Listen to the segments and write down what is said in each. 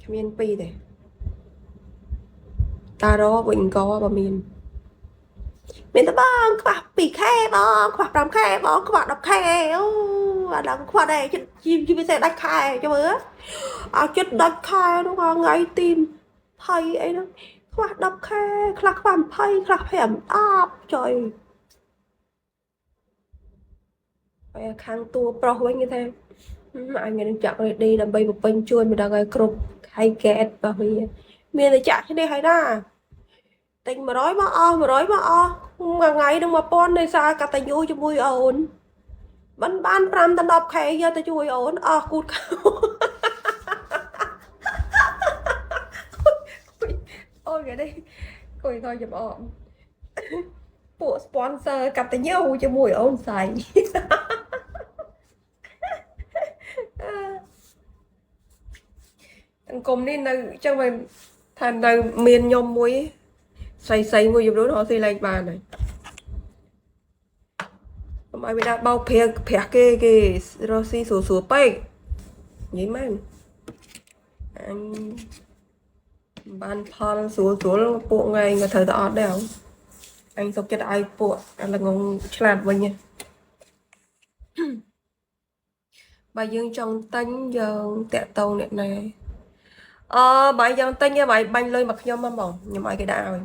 គ្មានពីរទេតារវិញកបើមានមានតែបងខ្វះ 2K បងខ្វះ 5K បងខ្វះ 10K អូអាដល់ខ្វះដែរចិត្តជីជាពិសេសដាច់ខែចាំមើលអាចិត្តដាច់ខែនោះថ្ងៃទី20អីហ្នឹងខ្វះ 10K ខ្លះខ្វះ20ខ្លះ5 10ចុយហើយខាងតួប្រុសវិញគេថាអញនឹងចាក់ ready ដើម្បីបំពេញជួនមិនដឹងឲ្យគ្រប់ខៃកែតរបស់វាមានតែចាក់គ្នាហើយណាទិញ100មកអស់100មកអស់មួយថ្ងៃនឹង1000នៃសារកតញ្ញូជាមួយអូនមិនបាន5ដល់ 10K យកទៅជួយអូនអស់គូតខោអូយគេនេះគួយខោចំអមពួក sponsor កតញ្ញូជាមួយអូនស្រីសង្គមនេះនៅចឹងវិញថានៅមានខ្ញុំមួយស្រីស្រីមួយចំនួនរកស៊ីលែងបានហើយកុំឲ្យវាដាក់បោកប្រាប្រាស់គេគេរកស៊ីស្រួលស្រួលពេកនិយាយមែនអញបានផលស្រួលស្រួលពួកថ្ងៃក៏ត្រូវតែអត់ដែរអញសុកចិត្តឲ្យពួកអាល្ងងឆ្លាតវិញបើយើងចង់ទិញយើងតាក់តងអ្នកណាអឺបើយើងទិញបើបាញ់លុយមកខ្ញុំហ្មងខ្ញុំឲ្យគេដាក់ឲ្យ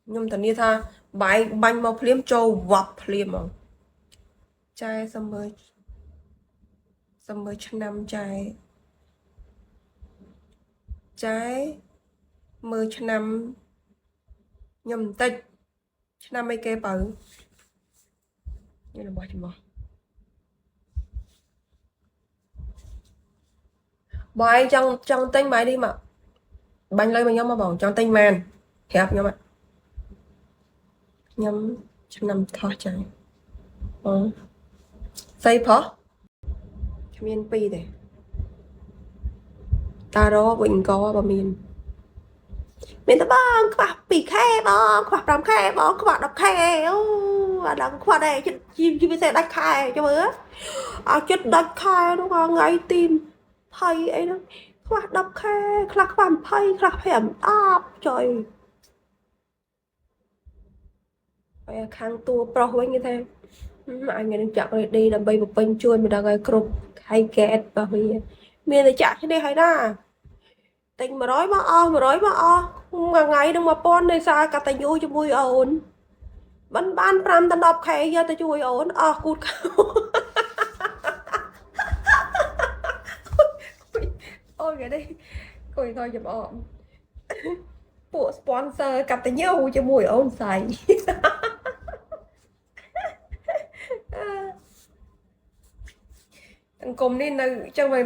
ខ្ញុំធានាថាបាយបាញ់មកភ្លាមចូលវ៉ាប់ភ្លាមហ្មងចែសំមើសំមើឆ្នាំចែចែមើលឆ្នាំខ្ញុំបន្តិចឆ្នាំអីគេបើនេះរបស់ចំោះបើឯងចង់ចង់ទិញបាយនេះមកបាញ់លុយមកខ្ញុំមកបងចង់ទិញម៉ានប្រាប់ខ្ញុំខ្ញុំឆ្នាំថោះចាបងស្អីផោះគ្មានពីរទេតារវិញកបើមានមានតែបងខ្វះ 2K បងខ្វះ 5K បងខ្វះ 10K អូអាដល់ខ្វះដែរចិត្តជាពិសេសដាច់ខែចាំមើលអាចិត្តដាច់ខែនោះថ្ងៃទី20អីហ្នឹងខ្វះ 10K ខ្លះខ្វះ20ខ្លះ5 10ចុយហើយខាងតួប្រុសវិញគេថាអញនឹងចាក់ ready ដើម្បីបំពេញជួនមិនដឹងឲ្យគ្រប់ខៃកែតរបស់វាមានតែចាក់គ្នាហើយណាទិញ100មកអស់100មកអស់មួយថ្ងៃនឹង1000នៃសារកតញ្ញូជាមួយអូនមិនបាន5ដល់ 10K យកទៅជួយអូនអស់គូតខោអូយគេនេះគួយខោចំអមពួក sponsor កតញ្ញូជាមួយអូនស្រីសង្គមនេះនៅចឹងវិញ